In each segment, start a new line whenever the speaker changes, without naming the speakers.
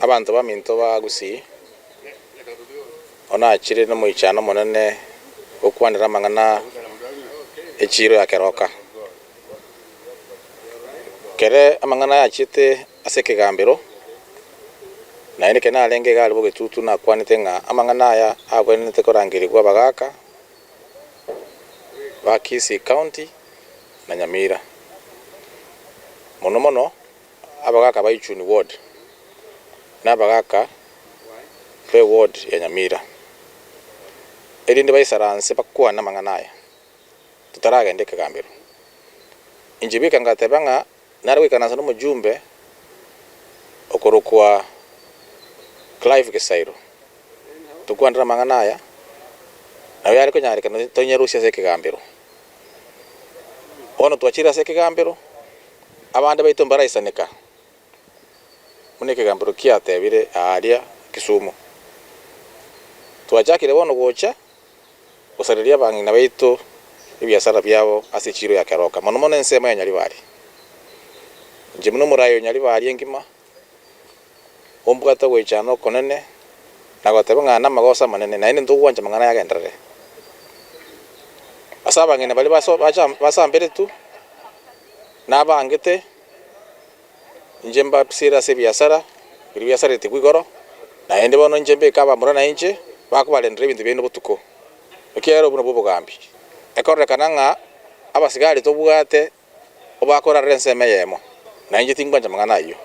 Abanto baminto ba Gusii, onachire nomoichano omonene gokwanera amang'ana echiiro ya keroka. Kere amang'ana yachiete ase ekegambero, naende ekero narenge iga aria bogetutu nakwanete ng'a amang'ana aya abwenerete korangerigwa abagaaka ba Kisii County na Nyamira, mono mono abagaaka ba Ichuni Ward na abagaaka be ward ya Nyamira, erinde baisaranse bakwane amang'ana aya totaragenda ekegambero. Inche bweka ngateba ng'a nare goikaransa nomojumbe okorokwa Clive Gesairo, tokwanere amang'ana aya, nabo yare konyarekana tonyarusie ase ekegambero. Bono twachire ase ekegambero, abande baito mbaraisaneka, buna ekegambero kiatebire aaria Kisumu. Twachakire bono gocha gosareria abang'ina baito ebiasara biabo ase echiiro ya Keroka, mono mono ensemo ya Nyaribari. Inche buna omoraai o Nyaribari engima, ombwate ogoichana okonene na goteba ng'a namagoso amanene, naende ntogwancha amang'ana aya agenderere. Ase abang'ina baria baso bacha basamberetwe, nabangete, inche mbabisere ase ebiasara, biria biasaretigwe igoro, naende bono inche mbeke abamura na inche, bakobarendera ebinto biaino botuko, ekiagera obwo nabwo obogambi. Ekororekana ng'a abasigari tobwate obakorarera ensemo eyemo, na inche tingwancha amang'ana ayio.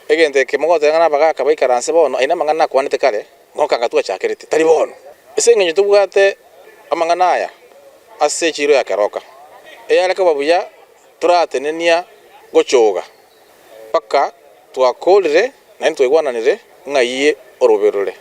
Egento eke mogoteba ng'a nabagaaka baikaranse bono, ayio namang'ana nakwanete kare, ngokanga twachakerete, tari bono. Ase engencho tobwate amang'ana aya ase echiiro ya keroka, eyare koba buya toratenenia gochoga mpaka twakorire naende twaigwananire ng'ai orobe rore.